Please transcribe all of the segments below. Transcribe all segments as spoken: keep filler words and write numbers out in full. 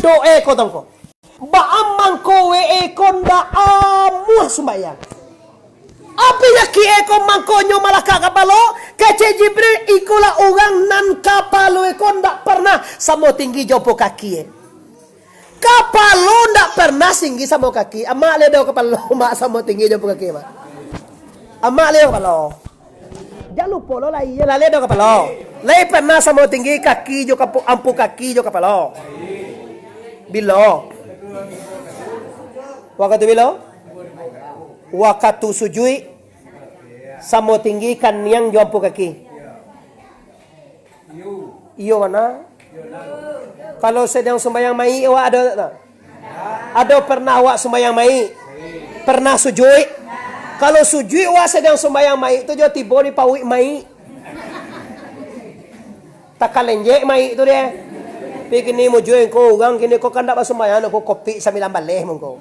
Doe ko tongko. Baa mangko we eko ndak amuah sumbayang? Api nyakik eko mangkonyo malakak kapalo, kecek Jibril, ikolah urang nan kapalo eko ndak pernah samo tinggi jo ampu kaki e. Kapalo ndak pernah tinggi samo kaki. Amak le do kapalo, mak samo tinggi jo ampu kaki, mak. Amak le do kapalo. Jan lupo lo lai, lah le do kapalo. Lai pernah samo tinggi kaki jo kapo-, ampu kaki jo kapalo. Bilo? Wakatu bilo? Wakatu sujuik samo tinggi kaniang jo ampu kaki. Iyo, mana? Kalau sadang sumbayang maik, awak ado tak? Ado pernah awak sumbayang maik? Pernah sujuik? Kalau sujuik awak sadang sumbayang maik tu, jo tibo di pauik maik. Takalenjek maik tu deh. Tapi kini mujua engko urang kini ko kan ndak basumbayang, ko covid sambilan baleh mungko.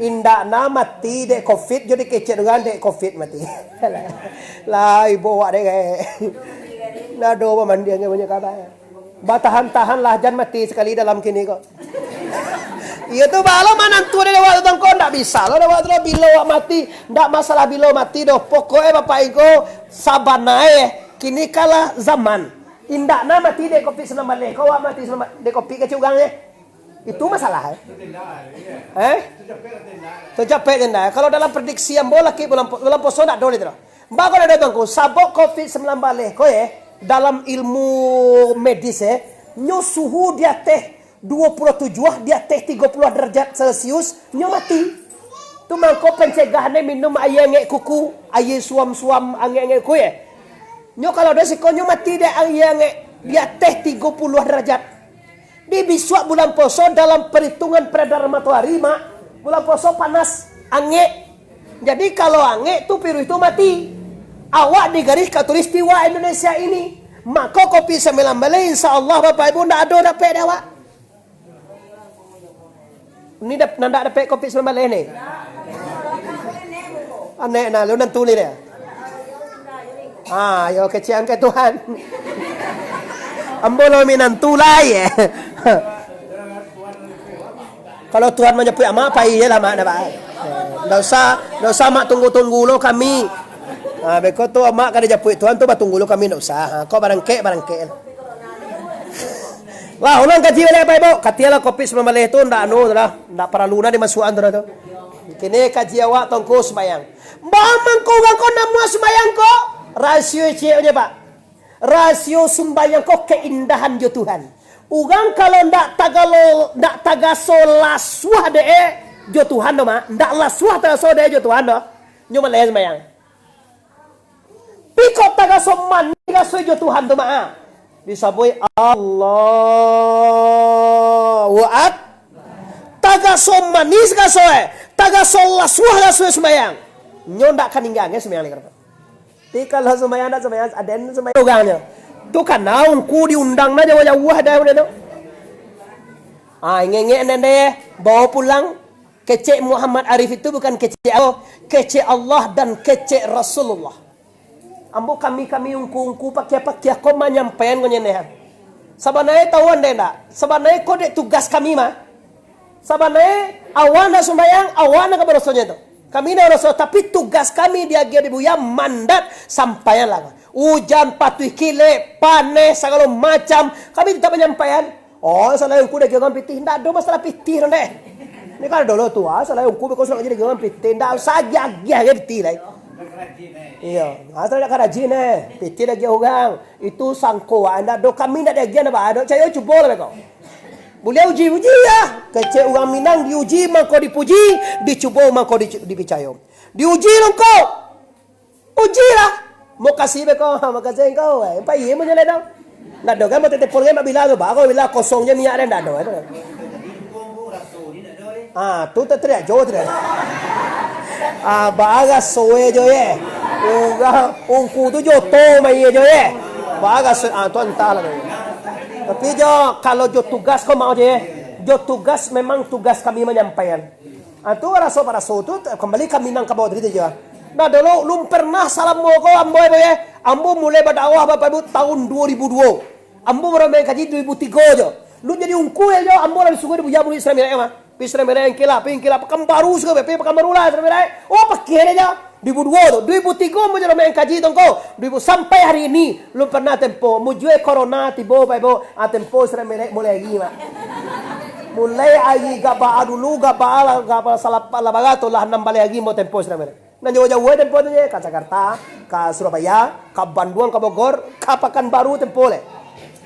Indak na mati dek covid, jo dikecek urang dek covid mati. Lah, ibo awak dek, eh. Ndak ado pamandian banyak kaba. Batahan-tahan lah, jan mati sakali dalam kini ko. Iyo tu, baa lo manantu dek awak tu, tongko, ndak bisa lo dek awak tu lah, bilo awak mati, ndak masalah bilo mati doh. Pokok e, Bapak Ibu, sabana e, kini kalah zaman. Indak na mati dek covid sambilan baleh ko, awak mati sambilan baleh dek covid kecek urang e. Itu masalah, eh? Eh? Tacapek tenda. Kalau dalam prediksi ambo, laki bulan po-, bulan poso ndak ado lai tu. Baa kok ndak ado, Tuanku? Sabab covid sambilan baleh ko, eh, dalam ilmu medis, eh, nyo suhu di ateh duo puluah tujuah, di ateh tigo puluah derajat Celcius, nyo mati. Tu mangko pencegahan e minum aia angek kuku, aia suam-suam angek-angek kuku, eh. Nyo kalau ado siko, nyo mati dek aia angek di ateh tigo puluah derajat. Di bisuak bulan poso dalam perhitungan peredaran matoari, mak, bulan poso panas, angek. Jadi, kalau angek tu virus tu mati. Awak di garis khatulistiwa Indonesia ini. Mako, covid sambilan baleh, insya Allah, Bapak Ibu, ndak ado dapek dek awak. Ni dap-, nan ndak dapek covid sambilan baleh ni. Anek nah, lu nantu ni dia. Ah, yo kecek angkai Tuhan. Ambo lo minantu lai, eh. Kalau Tuhan manjapuik amak, pai je lah, mak, dah, Pak. Ndak usah, ndak usah mak tunggu-tunggu lo kami. Ah, beko tu amak ka dijapuik Tuhan tu, batunggu lo kami, ndak usah. Ha, kok barangkek, barangkek. Lah, ulang kaji baliak, Bapak Ibu. Katialah covid sambilan baleh tu ndak anu tu lah. Ndak paralu nah dimasuakan tu lah tu. Kini kaji awak tongko sumbayang. Baa mangko urang ko namuah sumbayang ko? Rasio ciek je, Pak. Rasio sumbayang ko keindahan jo Tuhan. Urang kalau ndak tagalo, ndak tagaso lasuah dek e jo Tuhan doh, Mak. Ndak lasuah tagaso dek e jo Tuhan doh. Nyo maleh sumbayang. Piko tagaso manih raso jo Tuhan tu, Mak, ah. Disabuik Allahu Ak-, tagaso manih raso, eh. Tagaso lasuah raso sumbayang. Nyo ndak ka ninggakan sumbayang lai. Tapi kalau sumbayang ndak sumbayang, aden sumbayang urangnyo. Tu kan, nah, ungku diundang nah jauah-jauah dai udah tu. Ah, ingek-ingek nende, bawa pulang. Kecek Muhammad Arif itu bukan kecek aku, kecek Allah dan kecek Rasulullah. Ambo kami-kami ungku-ungku pakia-pakia ko manyampaian ko nyenehan. Sabananyo tahu ande ndak? Sabananyo ko dek tugas kami mah. Sabananyo awak nak sumbayang, awak nak ka barasonyo tu. Kami nak baraso, tapi tugas kami diagiah di buya mandat sampaianlah. Ujan patuih kilek, paneh sagalo macam, kami tetap manyampaian. Oh, salah ungku daging urang pitih. Ndak ado masalah pitih tu, ndeh. Ni kan dulu tu, ah, salah ungku beko sudah jadi daging urang pitih. Ndak usah agiah-agiah agiah pitih lai. Iyo, asal ndak karajin, eh. Pitih daging urang. Itu sangko, ah, ndak ado kami ndak diagiah ndak ba-, ado cayo cubo lah beko. Buliah uji-uji lah. Kecek urang Minang diuji mangko dipuji, dicubo mangko di-, dipicayo. Diuji lo ko. Uji lah. Makasih beko, makasih engkau. Eh, pai iye manyalai dong. Ndak ado kan, motor telepon kan, bila tu, ba, kau bila kosong je minyak dia, ndak ado, eh. Ah, tu tak teriak jo, teriak. Ah, ba raso e jo, ye. Urang, ungku tu joto mai ye jo, ye. Ba raso, ah, tu antahlah tu. Tapi jo, kalau jo tugas ko mau je, ye. Jo tugas memang tugas kami manyampaian. Ah, tu raso-paraso tu, kambali ka Minangkabau tadi tu jo. Nah, dulu lum pernah salamo ko ambo, ambo, ye. Ambo mulai badakwah, Bapak Ibu, tahun dua ribu dua. Ambo baru main kaji dua ribu tiga jo. Lu jadi ungku e jo, ambo lah disuruah dibuja bulik Isra Mi'raj mah. Pi Isra Mi'raj, Inqilab, pi Inqilab, Pakanbaru sudah, pi Pakanbaru lah Isra Mi'raj. Oh, pakiah e jo. Duo ribu duo tu, duo ribu tigo ambo jadi main kaji tu ko. Duo ribu sampai hari ini, lu pernah tempo. Mujue corona tibo, Bapak Ibu, ah, tempo Isra Mi'raj mulai lagi, Mak. Mulai lagi gabaa dulu, gabaa lah, gabaa salapa lah barato lah, nan baleh lagi ambo tempo Isra Mi'raj. Nan jauah-jauah tempo tu je, ka Jakarta, ka Surabaya, ka Banduang, ka Bogor, ka Pakanbaru tempo le.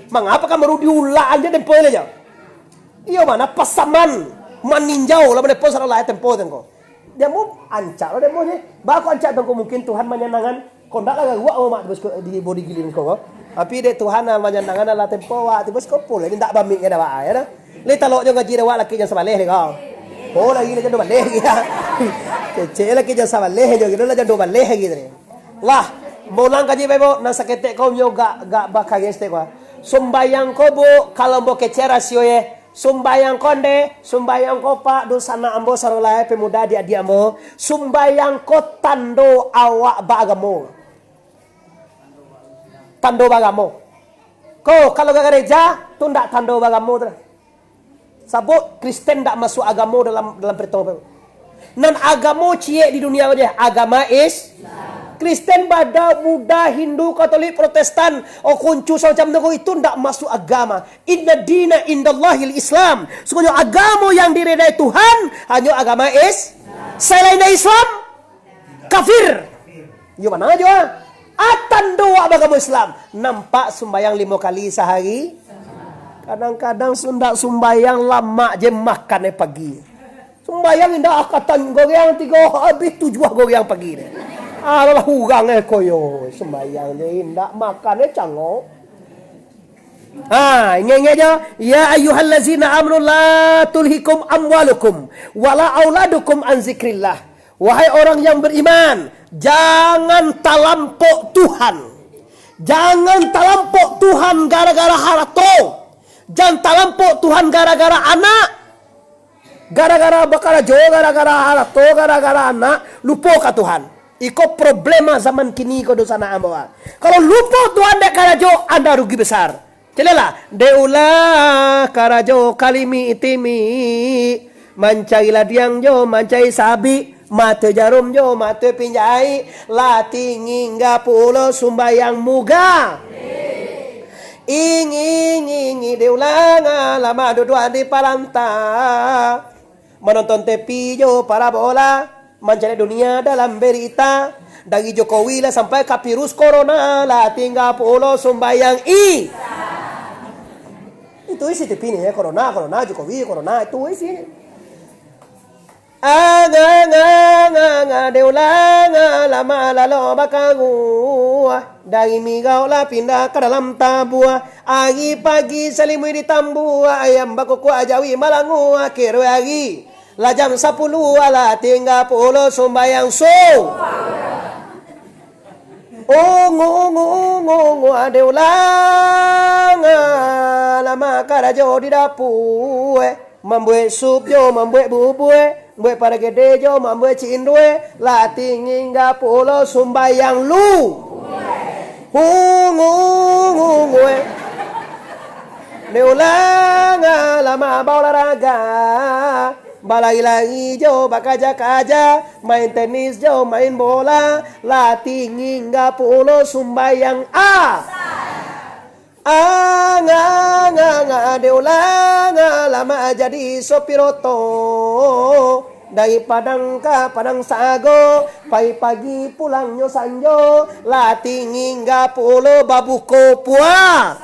Manga Pakanbaru diulang je tempo le jo. Iyo, mano Pasaman, Maninjau lah, mano pun salah tempo tu ko. Dia mau ancak lah dia mau je. Bako ancak tu ko, mungkin Tuhan manyanangan. Kok ndak lah garuak awak tu bos ko, di bodi giling ko. Tapi dek Tuhan lah manyanangan lah tempo awak tu bos ko pun. Ini ndak bamik ya dah, Pak, ya dah. Lai talok jo ngaji dek awak laki jan sabaleh dek kau. Oh, lagi lah jan duo baleh lagi ya. Kecek laki jan sabaleh jo gitu lah, jan duo baleh lagi tadi. Lah, mulang kaji bae, Bu. Nan saketek kau nyo gak, gak bakageh saketek kau. Sumbayang ko, Bu, kalau ambo kecek rasio ye. Sumbayang ko nde, sumbayang ko, Pak, dunsanak ambo, sarolah pemuda, adiak-adiak ambo. Sumbayang ko tando awak baagamo. Tando baagamo. Ko, kalau ka gareja, tu ndak tando baagamo tu lah. Sabab Kristen ndak masuak agamo dalam, dalam perhitungan. Nan agamo ciek di dunia ko je, agama Is-, Kristen, Bada, Buddha, Hindu, Katolik, Protestan, oh, Konghucu, samacam tu ko, itu ndak masuak agama. Inna dina indallahil Islam. Sungguhnyo agamo yang diridai Tuhan hanyo agama Is-, selain dari Islam, kafir. Iyo, mano jo, ah. Atan doa bagamo Islam. Nampak sumbayang limo kali sahari. Kadang-kadang su-, ndak sumbayang, lamak je makan e pagi. Sumbayang indak, ah, katan goreang tigo, habis tujuah goreang pagi deh. Alah urang e koyo, sumbayang je indak, makan e cangok. Ha, ingek-ingek jo. Ya ayyuhallazina amanu la tulhikum amwalukum wala auladukum an zikrillah. Wahai orang yang beriman, jangan talampok Tuhan. Jangan talampok Tuhan gara-gara harato. Jangan talampok Tuhan gara-gara anak. Gara-gara bakarajo, gara-gara harato, gara-gara anak, lupo ka Tuhan. Iko problema zaman kini ko dunsanak ambo, ah. Kalau lupo Tuhan dek karajo, anda rugi besar. Caliaklah, dek ulah karajo kalimi-itimi, mancari ladiang jo, mancari sabik, mato jarum jo, mato pinjaik, lah tinggi pulo sumbayang muga. Ingi, ingi, ingi, dek ulah, ah, lamak duduak di paranta. Manonton T V jo, parabola, mancaliak dunia dalam berita. Dari Jokowi lah sampai ka virus corona, lah tingga pulo sumbayang i-, itu isi T V ni ya, corona, corona, Jokowi, corona, itu isi. Anga, anga, anga, anga, dek ulah, anga, lamak lalok bakaruah. Dari mirau lah pindah ka dalam tabuah. Ari pagi salimui di tambuah, ayam bakukuak jawi malangua. Kiruik ari lah jam sapuluah, lah tingga pulo sumbayang su-, ungu, ungu, ungu, ungu, dek ulah, anga, lamak karajo di dapua, eh. Mambuek sup jo, mambuek bubue, mambuek paragede jo, mambuek cindue, lah tingga pulo sumbayang lu. Ungu, ungu, ungu, eh. Dek ulah, anga, lamak baolahraga, balari-lari jo, bakaja-kaja, main tenis jo, main bola, lah tingga pulo sumbayang a-, Anga, anga, anga, dek ulah, anga, lamak jadi sopir oto. Dari Padang ka Padang Sago, pai pagi pulangnyo sanjo, lah tingga pulo babuko pua-,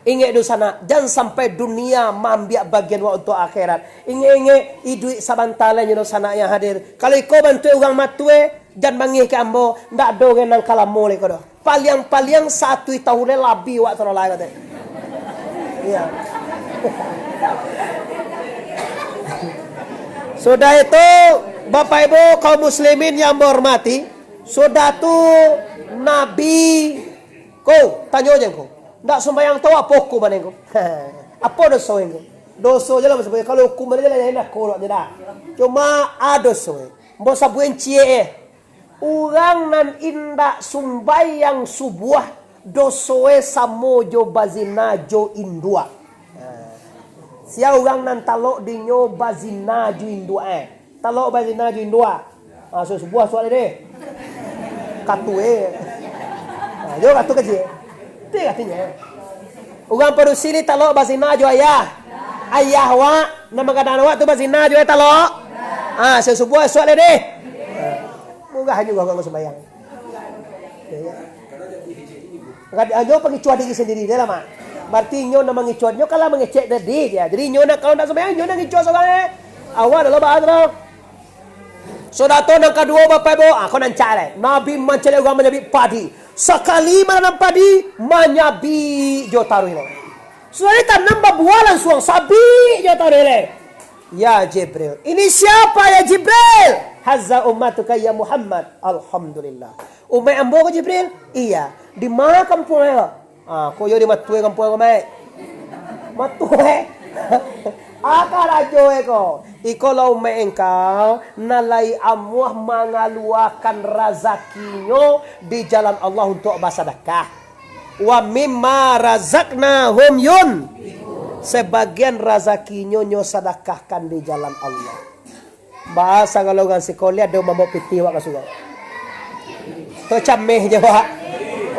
Ingek dunsanak, jan sampai dunia maambiak bagian wak untuak akhirat. Ingek-ingek, iduik sabanta lai nyo dunsanak yang hadir. Kalau iko bantuak urang matue, jan mangih ka ambo, ndak ado urang nan ka lamo lai ko doh. Paliang-paliang satu tahun lai labiah wak tololai kate. Iya. Sudah itu, Bapak Ibu kaum muslimin yang ambo hormati, sudah tu Nabi ko, tanyo je ko. Ndak sumbayang tu apo hukuman ko? Apo doso ko? Doso je lah maksudnyo. Kalau hukuman je lah, lain lah, kolok je dah. Cuma ado doso. Ambo sabuik ciek eh. Urang nan indak sumbayang subuah, dosoe samo jo bazina jo induak. Sia urang nan talok dinyo bazina jo induak, eh. Talok bazina jo induak. Ah, so subuah suak deh. Katu, eh. Ah, jo katu kecil. Ti katunyo. Urang padusi ni talok bazina jo ayah. Ayah awak, nan magadang awak tu bazina jo, eh, talok. Ah, so subuah suak deh. Ah, munggah juo kok sumbayang. Yo, yo. Hanyo pangicuah diri sandiri, dah lah, Mak. Bararti inyo nan mangicuah, inyo kan lah mangecek tadi, yo. Jadi, inyo nak, kalau ndak sumbayang, inyo nak ngicuah surang, eh. Awak dah lah bahas tu. Sudah tu, nan kaduo, Bapak Ibu, ah, ko nan cak, eh. Nabi mancaliak urang manyabik padi. Sakali mananam padi, manyabik jo taruih lo. Sudah ditanam babuah, langsuang sabik jo taruih lo. "Ya Jibril." "Ini siapa, ya Jibril?" "Haza ummatuka, ya Muhammad." "Alhamdulillah." "Umaik ambo ko, Jibril?" "Iya." "Di ma kampuang ko?" "Ah, ko yo di Matue kampuang ko, Maik." "Matue?" "Aka rajo e ko." "Iko lah umaik engkau, nan lai amuah mangaluakan razakinyo di jalan Allah untuak basadakah." "Wa mimma razaqnahum yun." Sabagian razakinyo nyo sadakahkan di jalan Allah. Bahasa kalau urang siko, lai ado mambaok pitih awak ka surau. Tu cameh je awak.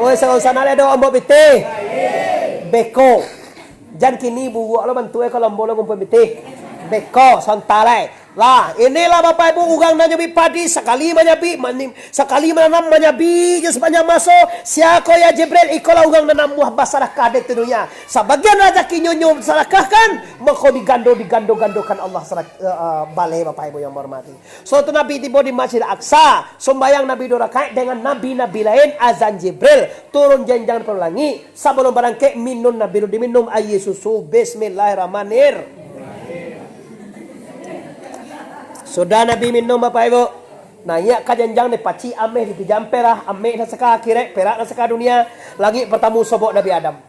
Oi, sarau sana lai ado mambaok pitih. Beko. Jan kini buruak lo bantuak e, kalau ambo lo ngumpul pitih. Beko, sonta lai. Lah, inilah Bapak Ibu, urang nan nyabik padi, sakali manyabik, mani-, sakali mananam manyabik je sapanjang maso. "Sia ko, ya Jibril?" "Iko lah urang nan amuah basadakah di dunia. Sabagian razakinyo nyo sadakahkan, mako digando, digando-gandokan Allah sadak-, eh, eh, baleh, Bapak Ibu yang bahormati." Suatu Nabi tibo di Masjid Aqsa, sumbayang Nabi duo rakaat dengan nabi-nabi lain, azan Jibril, turun janjang dari langik, sabalum barangkek minum Nabi, diminum aia susu, Bismillahirrahmanirrahim. Sudah Nabi minum, Bapak Ibu, naiak ka janjang, dipacik ameh, dipijam perak, ameh nan saka akhirat, perak nan saka dunia. Langik partamo sobok Nabi Adam.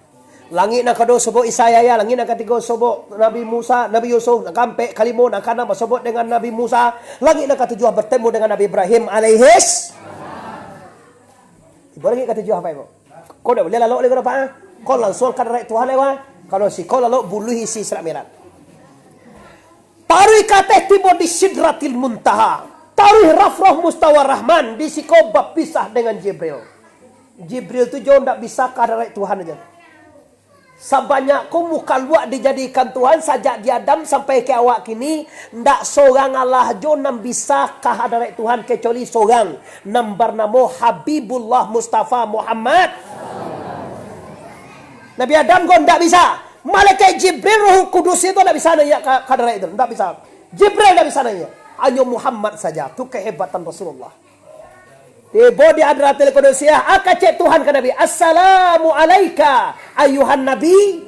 Langik nan kaduo sobok Isa Yahya, langik nan katigo sobok Nabi Musa, Nabi Yusuf, nan kaampek, kalimo, nan kaanam basobok dengan Nabi Musa, langik nan katujuah bertemu dengan Nabi Ibrahim alaihis. Tibo langik katujuah, Bapak Ibu. Ko ndak buliah lalok lai ko, Pak, ah. Ko langsuang ka hadaraik Tuhan lai ko, ah. Kalau siko lalok buluah isi Isra Mi'raj. Taruih ka ateh tibo di Sidratil Muntaha. Taruih Rafrah Mustawa Rahman, di siko bapisah dengan Jibril. Jibril tu jo ndak bisa ka hadaraik Tuhan aja. Sabanyak ko mukhaluak dijadikan Tuhan, sajak di Adam sampai ka awak kini, ndak sorang alah jo nan bisa ka hadaraik Tuhan, kecuali sorang, nan barnamo Habibullah Mustafa Muhammad. Nabi Adam ko ndak bisa. Malaikat Jibril, Roh Kudus itu ndak bisa naiak ka, ka hadaraik itu, ndak bisa. Jibril ndak bisa naiak. Hanyo Muhammad saja. Tu kehebatan Rasulullah. Tibo di Hadratil Qudusiah, aka cek Tuhan ka Nabi, "Assalamu alaika, ayuhan Nabi."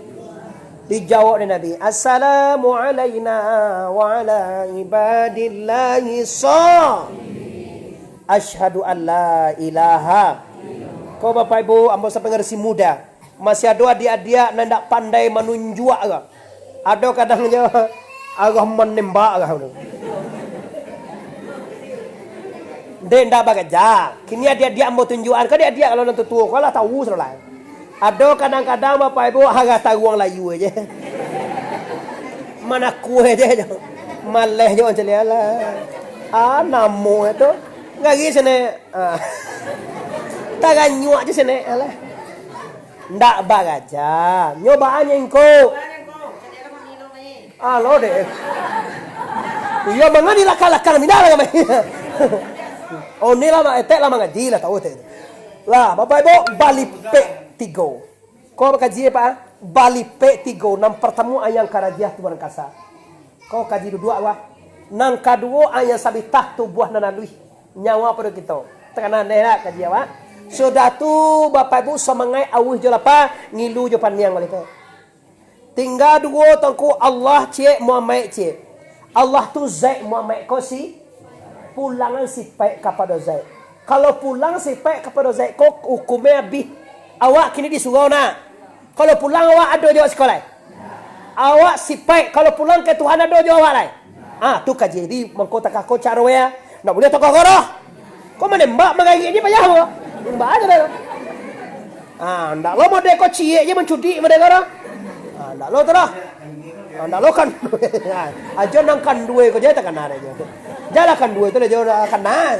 Dijawab dek Nabi, "Assalamu alaina wa ala ibadillahi sha-, asyhadu an la ilaha." Ko, Bapak Ibu, ambo sapengarasi muda. Masih ado adiak-adiak nan indak pandai manunjuak ko. Ado kadang jo arah manembak ko. Dek, indak bagaja. Kini adiak-adiak ambo tunjuakan. Ko adiak-adiak kalau nan tuo-tuo ko lah tau sudah lah. Ado kadang-kadang Bapak Ibu arah taruang layu aja. Manakua aja. Maleh jo macam ni lah. Ah, namo tu. Ngari sini. Ah. Taranyuak je sini. Alah. Ndak baraja. Nyo baa nyo ingko. Alo deh. Iyo, mangani lakang-lakang, minda lah kami. Oh, ni lah, Mak Etek lah mangaji lah, tahu Etek. Lah, Bapak Ibu, balipek tigo. Ko kaji, Pak, ah? Balipek tigo, nan partamo ayang karajiah tubuah nan kasa. Ko kaji duduak, wah. Nan kaduo ayang sabitah tubuah nan aluih. Nyawa pado kito. Takana aneh lah kaji awak. Sudah tu, Bapak Ibu, samangaik auih jo lapa, ngilu jo paniang balipek. Tingga duo tongku, Allah ciek, Muhammad ciek. Allah tu Zat, Muhammad ko si, pulangan sipaik kapado Zat. Kalau pulang sipaik kapado Zat ko, hukumnyo abih. Awak kini di surau nak. Kalau pulang awak ado jo awak siko lai. Awak sipaik, kalau pulang ka Tuhan ado jo awak lai. Ah, tu kaji. Jadi, mangko takah ko caro ya. Ndak buliah takah ko doh. Ko manembak, manggarik je payah ko. Nembak aja dah. Ah, ndak lo model ko ciek je mancudik model ko doh. Ah, ndak lo tu doh. Ah, ndak lo kandua. Ajo nan kandua ko je takana ajo. Jalah kandua tu lah jo takana.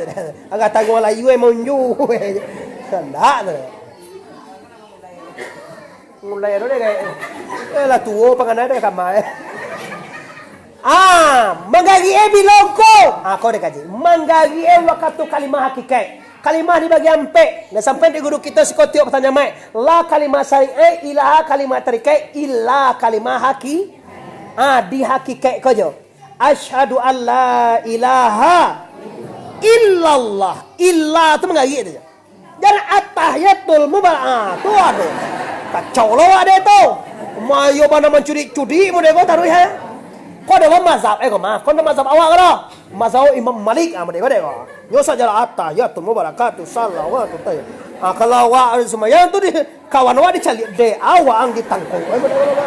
Agak tangguang layu eh monju. Ndak tu. Mulai ado deh kayak, eh, lah tuo pangana deh kama, eh. Ah, manggagik eh bilongko. Ah, kau deh kaji. Manggagik eh wakatu kalimah hakikat. Kalimah dibagi ampek. Nah, sampai di guru kita sikotiok bertanya mai. La kalimah syariat, ilaha kalimah tarikat, illa kalimah haki. Ah, di hakikat ko jo. Asyhadu an la ilaha illallah. Illa tu manggagik tu jo. Jan atahiyatul mubarak. Ah, tu ado. Kacau lo awak deh tu. Mayo bana mancudik-cudik model ko taruih, ha? Ko adalah mazhab, eh, ko maaf. Ko adalah mazhab awak ko dah. Mazhab Imam Malik, ah, model ko deh ko. Nyo sajalah atahiyatul mubarakatuh, salawatut tayyib. Ah, kalau awak ada sembahyang tu di kawan awak dicaliak dek awak ang ditangkok. Eh, model ko deh ko.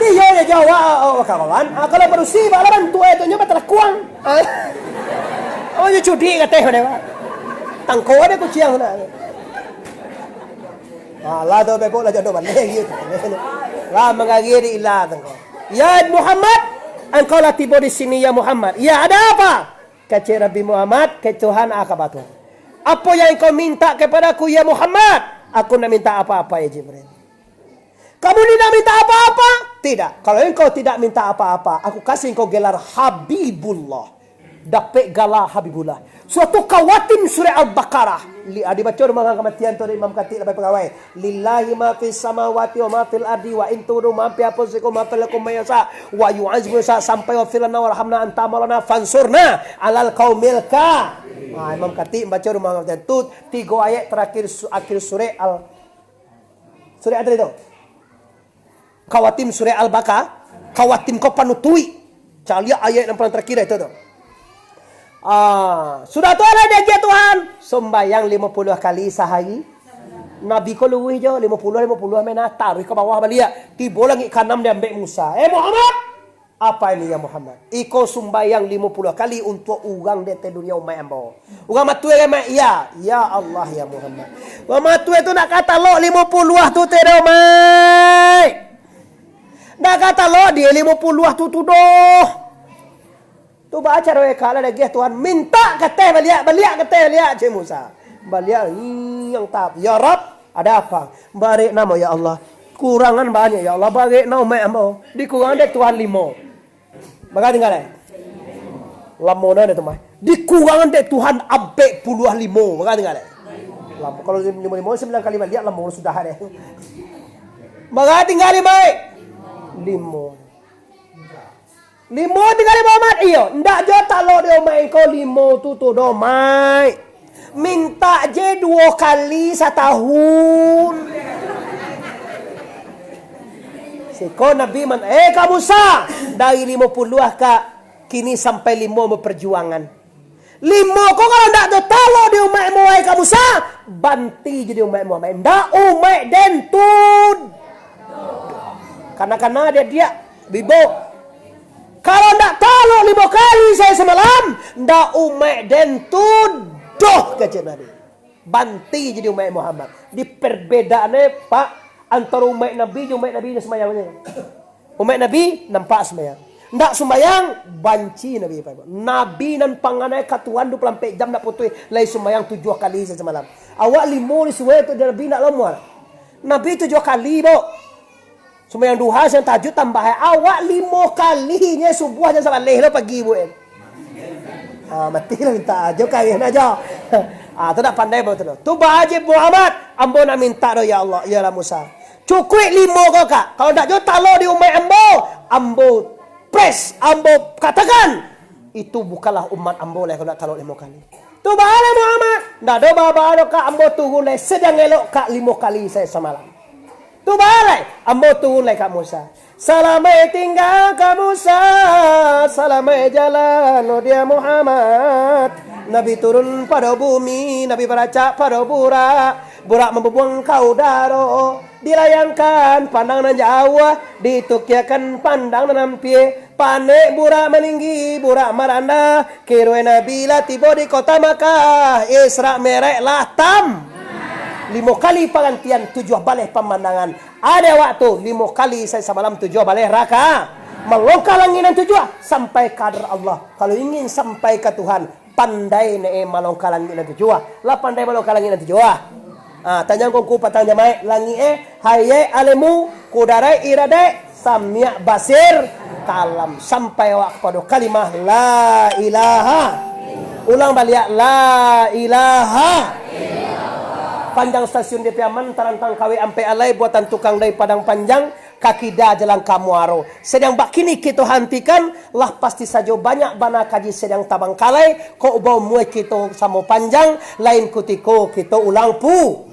Tiyo je jawab, oh, kawan. Ah, kalau padusi, bak lah bantu eh, tu nyo batalakuang. Ah. Oh, nyo cudik kateh, mana, Pak? Tangkok ada kuciang sana. Ah, lah tu, bebok lah jodoh balik gitu. Lah, manggagik di ilah tangkok. "Ya Muhammad, engkau lah tibo di sini, ya Muhammad." "Ya, ada apa?" Kecek Nabi Muhammad, "Ke Tuhan, ah, kabar Tuhan. Apa yang engkau minta kepadaku, ya Muhammad?" "Aku nak minta apa-apa, ya Jibril." "Kamu ni nak minta apa-apa?" "Tidak." "Kalau engkau tidak minta apa-apa, aku kasih engkau gelar Habibullah." Dapek gala Habibullah. Suatu kawatim surah Al-Baqarah. Li-, ah, dibaco rumah kamatian tu dari Imam Katik labai pagawai. "Lillahi ma fis samawati wa ma fil ardi wa in tubdu ma fi anfusikum ma fil lakum mayasa wa yu'azimu sa sampai wa filana warhamna anta maulana fansurna alal qaumil ka." Ah, Imam Katik baco rumah kamatian tu tigo ayat terakhir su-, akhir surah Al-, surah apa tadi tu? Kawatim surah Al-Baqarah, kawatim ko panutuik. Caliak ayat nan paling terakhir itu tu. Ah, sudah tu lah diagiah Tuhan, sumbayang lima puluh kali sahari. Nabi ko luruih jo, lima puluh, lima puluh, main taruih ka bawah baliak. Tibo langik kaanam diambek Musa. "Eh, Muhammad!" "Apa ini, ya Muhammad?" "Iko sumbayang lima puluh kali untuak urang di ateh dunia umaik ambo." Urang matuih kan, Mak? "Iya." "Ya Allah, ya Muhammad. Urang matuih tu nak ka talok limo puluah tu teh doh, Mak. Nak ka talok dia limo puluah tu, tu doh." Tu baa caro eka lah dagiah Tuhan. "Mintak ka ateh baliak, baliak ka ateh baliak," cek Musa. Baliak, yang tap. "Ya Rab, ada apa?" "Barek namo, ya Allah. Kurangan banyak, ya Allah. Barek namo, Mak, ambo. Dikurang dek Tuhan limo." Baga tingga lai? Lamo na tu mah. Dikurang dek Tuhan ampek puluah limo. Baga tingga lai? Lamo. Kalau limo-limo, sambilan kali baliak, lamo sudah deh. Baga tingga lai, Mak? Limo. Limo tingga lai, Mak? Iyo. Ndak jo talok di umaik engkau limo tu, tu doh, Mak. Mintak je duo kali satahun. Siko Nabi man-, "Eh, ka Musa, dari limo puluah ka kini sampai limo baparjuangan. Limo ko kalau ndak tatalok di umaikmu, wahai ka Musa, banti je di umaikmu, umaik ndak umaik den tu." Kana-kana dia, dia, bibo. "Kalau ndak talok limo kali sahari samalam, ndak umaik den tu doh," kecek Nabi. Banti jadi umaik Muhammad. Di perbedaannya, Pak, antara umaik Nabi jo umaik Nabi nan sumbayang. Umaik Nabi nampak sumbayang. Ndak sumbayang, banci Nabi, Pak. Nabi nan panganai ka Tuhan dua puluh ampek jam ndak putuih, lai sumbayang tujuah kali sahari samalam. Awak limo disuruah tu Nabi ndak lomo. Nabi tujuah kali, bo. Sumbayang duha, sumbayang tahajud, tambah ai. Awak limo kali nyo subuah jam sabaleh lo pagi buek. Ah, mati lah minta ajo, kain ajo. Ah, tu dak pandai batul tu. Tu ba aja Muhammad, ambo nak minta doh ya Allah, ya Allah Musa. Cukuik limo ko kak. Kalau dak jo talo di umaik ambo, ambo press, ambo katakan, itu bukanlah umat ambo lah kalau dak talo limo kali. Tu baa lai Muhammad. Ndak ado baa-baa doh kak, ambo turun lai sadang elok kak limo kali sahari samalam. Tu baa lai, ambo turun lai kak Musa. Salamaik tingga kak Musa, salamaik jalan, oh dia Muhammad. Nabi turun pado bumi, Nabi baracak pado burak, burak mambubuang ka udaro. Dilayangkan pandang nan jauah, ditukiakan pandang nan ampia. Panek burak maninggi, burak marandah. Kiroe Nabi lah tibo di kota Makkah. Isra Mi'raj lah tam. Limo kali pagantian, tujuah baleh pamandangan. Ado waktu limo kali sahari samalam, tujuah baleh raka. Malongkah langik nan tujuah, sampai ka hadrat Allah. Kalau ingin sampai ka Tuhan, pandai ne malongkah langik nan tujuah. Lah pandai malongkah langik nan tujuah. Ah, tanyang kongku patang jamaik, langik eh, hayek, alemu, kudaraik, iradaik, samiak, basir, kalam. Sampai awak kapado kalimah la ilaha. Ulang baliak, la ilaha. Panjang stasiun D P Aman, tarantang kawek ampek alai, buatan tukang dari Padang Panjang, ka kida jalan ka Muaro. Sadang bakini kito hantikan, lah pasti sajo banyak bana kaji sadang tabangkalai, kok baumua kito samo panjang, lain kutiko kito ulang pu.